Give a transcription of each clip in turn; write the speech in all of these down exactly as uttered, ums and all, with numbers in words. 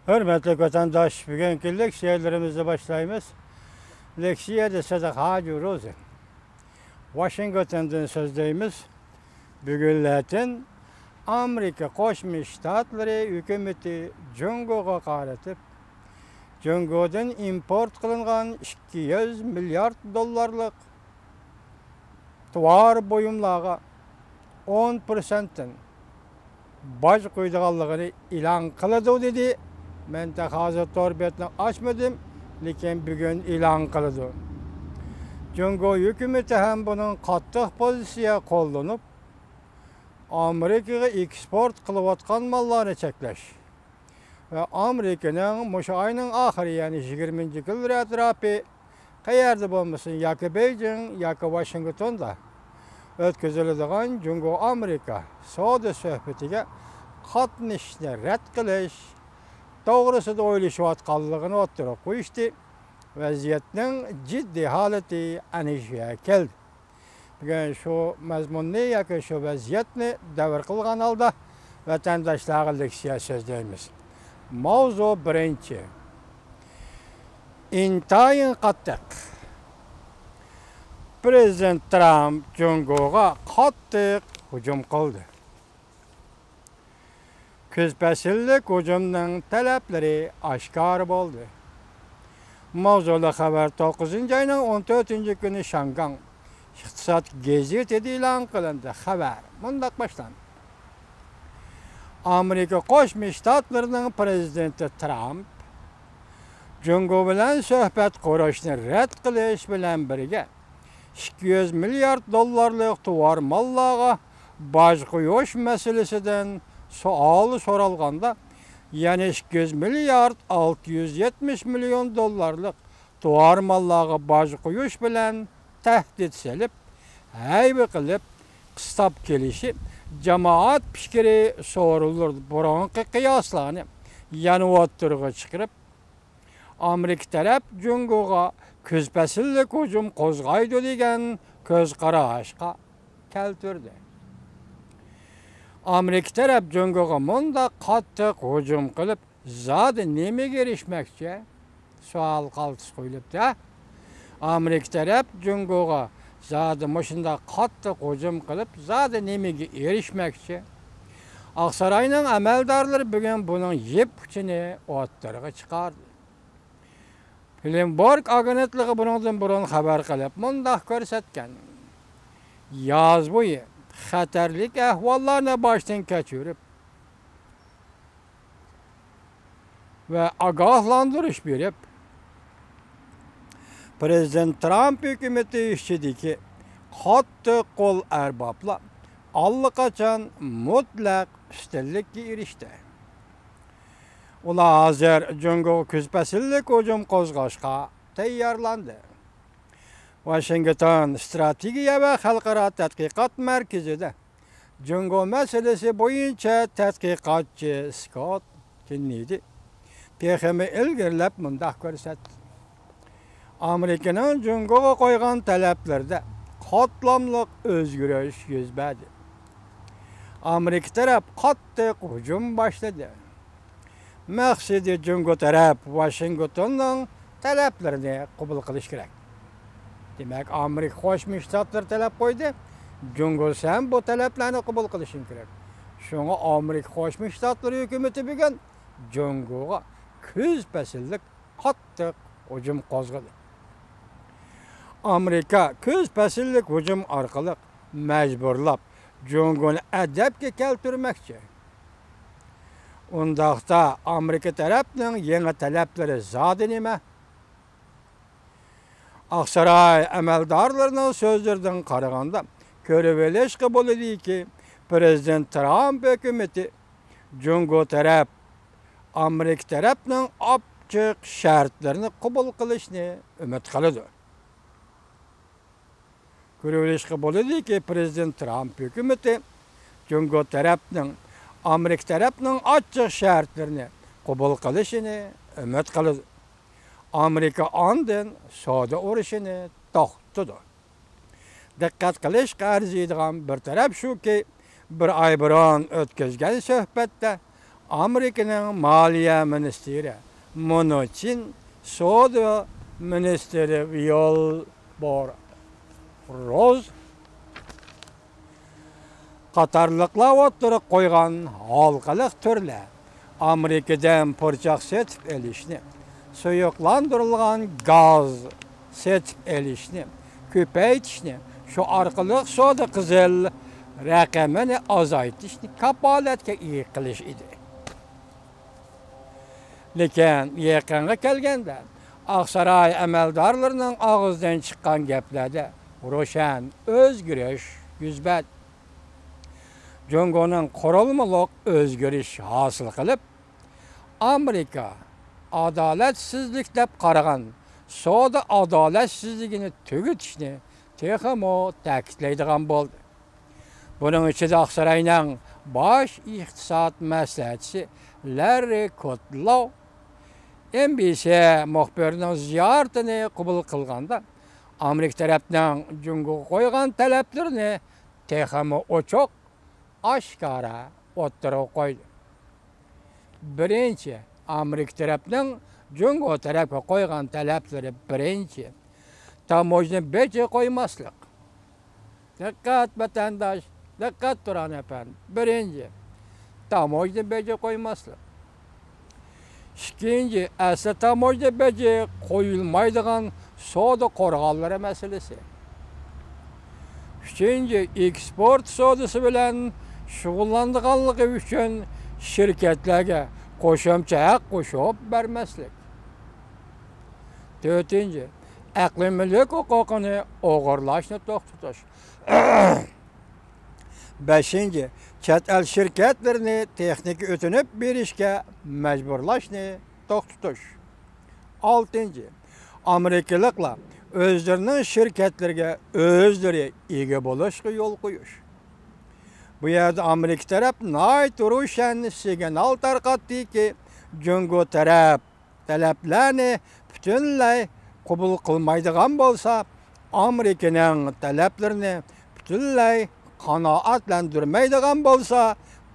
ھۆرمەتلىك ۋەتەنداش، بۈگۈنكى لېكسىيەلىرىمىزنى باشلايمىز. لېكسىيەدە سىدىق ھاجى روزى. ۋاشىنگتوندىن سۆزلەيمىز. بۈگۈنلەتىن ئامېرىكا قوشما شتاتلىرى ھۆكۈمىتى جۇڭگوغا قارىتىپ، جۇڭگودىن ئىمپورت قىلىنغان ئىككى يۈز مىليارد دوللارلىق تاۋار بۇيۇملارغا ئون پىرسەنتتىن باج قويىدىغانلىقىنى ئېلان قىلىدۇ دېدى. مەن تېخى ھازىر تور بېتىنى ئاچمىدىم، لېكىن بۈگۈن ئېلان قىلىدۇ. جۇڭگو ھۆكۈمىتى ھەم بۇنىڭ قاتتىق پوزىتسىيە قوللىنىپ، ئامېرىكىغا ئېكسپورت قىلىۋاتقان ماللارنى چەكلەش ۋە ئامېرىكىنىڭ مۇشۇ ئاينىڭ ئاخىرى، يەنى يىگىرمىنچى كۈنلىرى ئەتراپى قەيەردە بولمىسۇن، ياكى بېيجىڭ، ياكى ۋاشىنگتوندا ئۆتكۈزۈلىدىغان جۇڭگو ئامېرىكا سودا سۆھبىتىگە قاتنىشىشنى رەت قىلىش توغرىسىدا ئويلىشىۋاتقانلىقىنى ئوتتۇرىغا قويۇشتى. ۋەزىيەتنىڭ جىددىي ھالىتى ئەنە شۇ يەرگە كەلدى. بۈگۈن شۇ مەزمۇننى ياكى شۇ ۋەزىيەتنى دەۋر قىلغان ھالدا ۋەتەنداشلارغا لېكسىيە سۆزلەيمىز. ماۋزۇ بىرىنچى. ئىنتايىن قاتتىق. پىرېزىدېنت ترامپ جۇڭگوغا قاتتىق ھۇجۇم قىلدى. كۈز پەسىللىك ھۇجۇمنىڭ تەلەپلىرى ئاشكارا بولدى. ماۋزۇلۇق خەۋەر توققۇزىنچى ئاينىڭ ئون تۆتىنچى كۈنى شاڭگاڭ ئىقتىساد گېزىتىدە ئېلان قىلىندى. خەۋەر مۇنداق باشلاندى. ئامېرىكا قوشما شتاتلىرىنىڭ پىرېزىدېنتى ترامپ جۇڭگو بىلەن سۆھبەت قۇرۇشنى رەت قىلىش بىلەن بىرگە، ئىككى يۈز مىليارد دوللارلىق تاۋار ماللارغا باج قويۇش مەسىلىسىدىن سوئال سورالغاندا، يەنى ئىككى يۈز مىليارد ئالتە يۈز يەتمىش مىليون دوللارلىق تاۋار ماللارغا باج قويۇش بىلەن تەھدىت سېلىپ، ھەيۋە قىلىپ، قىستاپ كېلىشى جامائەت پىكرى سورۇنلىرىدا بۇرۇنقى قىياسلارنى يەنە ئوتتۇرىغا چىقىرىپ، ئامېرىكا تەرەپ جۇڭگوغا كۈز پەسىللىك ھۇجۇم قوزغايدۇ دېگەن كۆز قاراشقا كەلتۈردى. ئامېرىكا تەرەپ جۇڭگوغا مۇنداق قاتتىق ھۇجۇم قىلىپ، زادى نېمىگە ئېرىشمەكچى؟ سوئال خالتىسى قويۇلۇپتۇ. ئامېرىكا تەرەپ جۇڭگوغا زادى مۇشۇنداق قاتتىق ھۇجۇم قىلىپ، زادى نېمىگە ئېرىشمەكچى؟ ئاقساراينىڭ ئەمەلدارلىرى بۈگۈن بۇنىڭ يىپ ئۇچىنى ئوتتۇرىغا چىقاردى. بلومبېرگ ئاگېنتلىقى بۇنىڭدىن بۇرۇن خەۋەر قىلىپ مۇنداق كۆرسەتكەن: ياز بويى خەتەرلىك ئەھۋاللارنى باشتىن كەچۈرۈپ، ۋە ئاگاھلاندۇرۇش بېرىپ، پىرېزىدېنت ترامپ ھۆكۈمىتى ئىچىدىكى قاتتىق قول ئەربابلار ئاللىقاچان مۇتلەق ئۈستۈنلۈككە ئېرىشتى. ئۇلار ھازىر جۇڭگوغا كۈز پەسىللىك ھۇجۇم قوزغاشقا تەييارلاندى. ۋاشىنگتون ئىستراتېگىيە ۋە خەلقئارا تەتقىقات مەركىزىدە جۇڭگو مەسىلىسى بويىچە تەتقىقاتچى سكوت كېننېدى تېخىمۇ ئىلگىرىلەپ مۇنداق كۆرسەتتى: ئامېرىكىنىڭ جۇڭگوغا قويغان تەلەپلىرىدە قاتلاملىق ئۆزگىرىش يۈز بەردى. ئامېرىكا تەرەپ قاتتىق ھۇجۇم باشلىدى. مەقسىتى، جۇڭگو تەرەپ ۋاشىنگتوننىڭ تەلەپلىرىنى قوبۇل قىلىش كېرەك. دېمەك، ئامېرىكا قوشما شتاتلىرى تەلەپ قويدى، جۇڭگو سەن بۇ تەلەپلەرنى قوبۇل قىلىشىڭ كېرەك. شۇڭا ئامېرىكا قوشما شتاتلىرى ھۆكۈمىتى بۈگۈن جۇڭگوغا كۈز پەسىللىك قاتتىق ھۇجۇم قوزغىدى. ئامېرىكا كۈز پەسىللىك ھۇجۇم ئارقىلىق مەجبۇرلاپ جۇڭگونى ئەدەپكە كەلتۈرمەكچى. ئۇنداقتا ئامېرىكا تەرەپنىڭ يېڭى تەلەپلىرى زادى نېمە؟ ئاقساراي ئەمەلدارلىرىنىڭ سۆزلىرىدىن قارىغاندا، كۆرۈۋېلىشقا بولىدۇكى، پىرېزىدېنت ترامپ ھۆكۈمىتى جۇڭگو تەرەپ ئامېرىكا تەرەپنىڭ ئاچچىق شەرتلىرىنى قوبۇل قىلىشنى ئۈمىد قىلىدۇ. كۆرۈۋېلىشقا بولىدۇكى، پىرېزىدېنت ترامپ ھۆكۈمىتى جۇڭگو تەرەپنىڭ ئامېرىكا تەرەپنىڭ ئاچچىق شەرتلىرىنى قوبۇل قىلىشىنى ئۈمىد قىلىدۇ. ئامېرىكا ئاندىن سودا ئۇرۇشىنى توختىتىدۇ. دىققەت قىلىشقا ئەرزىيدىغان بىر تەرەپ شۇكى، بىر ئاي بۇرۇن ئۆتكۈزگەن سۆھبەتتە ئامېرىكىنىڭ مالىيە مىنىستىرى مۇنو چىن، سودا مىنىستىرى ۋىلبۇر روز قاتارلىقلار ئوتتۇرىغا قويغان ھالقىلىق تۈرلەر ئامېرىكىدىن پۇرچاق سېتىپ ئېلىشنى، سۇيۇقلاندۇرۇلغان گاز سېتىپ ئېلىشنى كۆپەيتىشنى، شۇ ئارقىلىق سودا قىزىل رەقىمىنى ئازايتىشنى كاپالەتكە ئىگە قىلىش ئىدى. لېكىن يېقىنغا كەلگەندە، ئاقساراي ئەمەلدارلىرىنىڭ ئاغزىدىن چىققان گەپلەردە روشەن ئۆزگىرىش يۈز بەردى. جۇڭگونىڭ قۇرۇلمىلىق ئۆزگىرىش ھاسىل قىلىپ، ئامېرىكا ئادالەتسىزلىك دەپ قارىغان سودا ئادالەتسىزلىكىنى تۈگىتىشنى تېخىمۇ تەكىتلەيدىغان بولدى. بۇنىڭ ئىچىدە ئاقساراينىڭ باش ئىقتىساد مەسلىھەتچىسى لاررى كۇدلوۋ ئېن بى سى مۇخبىرىنىڭ زىيارىتىنى قوبۇل قىلغاندا، ئامېرىكا تەرەپنىڭ جۇڭگوغا قويغان تەلەپلىرىنى تېخىمۇ ئوچۇق، ئاشكارا ئوتتۇرىغا قويدى. بىرىنچى، ئامېرىكا تەرەپنىڭ جۇڭگو تەرەپكە قويغان تەلەپلىرى، بىرىنچى، تاموژنا بېجى قويماسلىق. دىققەت ۋەتەنداش، دىققەت تۇران ئەپەندى. بىرىنچى، تاموژنا بېجى قويماسلىق. ئىككىنچى، ئەسلى تاموژنا بېجى قويۇلمايدىغان سودا قورغانلىرى مەسىلىسى. ئۈچىنچى، ئېكسپورت سودىسى بىلەن شۇغۇللانىدىغانلىقى ئۈچۈن شىركەتلەرگە قوشۇمچە ھەق قوشۇپ بەرمەسلىك. تۆتىنچى، ئەقلىي مۈلۈك ھوقۇقىنى ئوغرىلاشنى توختىتىش. بەشىنچى، چەت ئەل شىركەتلىرىنى تېخنىكا ئۆتۈنۈپ بېرىشكە مەجبۇرلاشنى توختىتىش. ئالتىنچى، ئامېرىكىلىقلار ئۆزلىرىنىڭ شىركەتلىرىگە ئۆزلىرى ئىگە بولۇشقا يول قويۇش. بۇ يەردە ئامېرىكا تەرەپ ناھايىتى روشەن سىگنال تارقاتتىكى، جۇڭگو تەرەپ تەلەپلەرنى پۈتۈنلەي قوبۇل قىلمايدىغان بولسا، ئامېرىكىنىڭ تەلەپلىرىنى پۈتۈنلەي قانائەتلەندۈرمەيدىغان بولسا،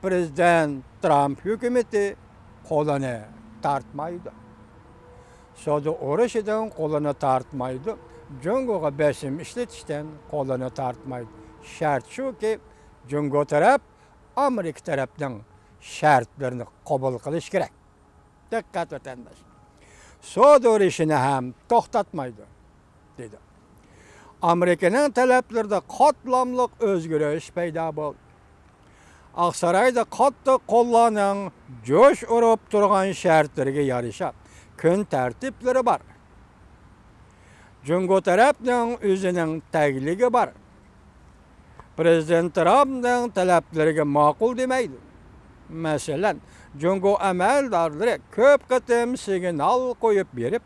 پىرېزىدېنت ترامپ ھۆكۈمىتى قولىنى تارتمايدۇ. سودا ئۇرۇشىدىن قولىنى تارتمايدۇ. جۇڭگوغا بېسىم ئىشلىتىشتىن قولىنى تارتمايدۇ. شەرت شۇكى، جۇڭگو تەرەپ ئامېرىكا تەرەپنىڭ شەرتلىرىنى قوبۇل قىلىشى كېرەك. دىققەت ۋەتەنداش. سودا ئۇرۇشىنى ھەم توختاتمايدۇ، دېدى. ئامېرىكىنىڭ تەلەپلىرىدە قاتلاملىق ئۆزگىرىش پەيدا بولدى. ئاقسارايدا قاتتىق قوللارنىڭ جۇش ئۇرۇپ تۇرغان شەرتلىرىگە يارىشا كۈن تەرتىپلىرى بار. جۇڭگو تەرەپنىڭ ئۆزىنىڭ تەگلىكى بار. پىرېزىدېنت ترامپنىڭ تەلەپلىرىگە ماقۇل دېمەيدۇ. مەسىلەن، جۇڭگو ئەمەلدارلىرى كۆپ قېتىم سىگنال قويۇپ بېرىپ،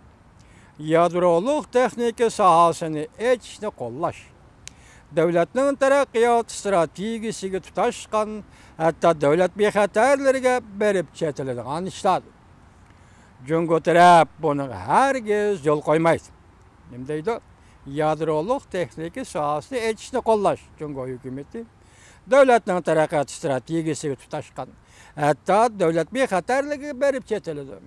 يادرولۇق تېخنىكا ساھەسىنى ئېچىشنى قوللاش، دۆلەتنىڭ تەرەققىيات ئىستراتېگىيىسىگە تۇتاشقان، ھەتتا دۆلەت بىخەتەرلىكىگە بېرىپ چېتىلىدىغان ئىشلار. جۇڭگو تەرەپ بۇنىڭغا ھەرگىز يول قويمايدۇ. نېمە دەيدۇ؟ يادرولۇق تېخنىكا ساھەسىنى ئېچىشنى قوللاش جۇڭگو ھۆكۈمىتى دۆلەتنىڭ تەرەققىيات ئىستراتېگىيىسىگە تۇتاشقان، ھەتتا دۆلەت بىخەتەرلىكىگە بېرىپ چېتىلىدۇ.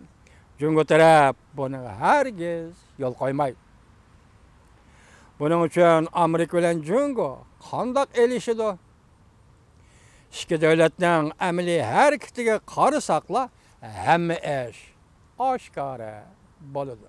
جۇڭگو تەرەپ بۇنىڭغا ھەرگىز يول قويمايدۇ. بۇنىڭ ئۈچۈن ئامېرىكا بىلەن جۇڭگو قانداق ئېلىشىدۇ؟ ئىككى دۆلەتنىڭ ئەمەلىي ھەرىكىتىگە قارىساقلا، ھەممە ئىش ئاشكارا بولىدۇ.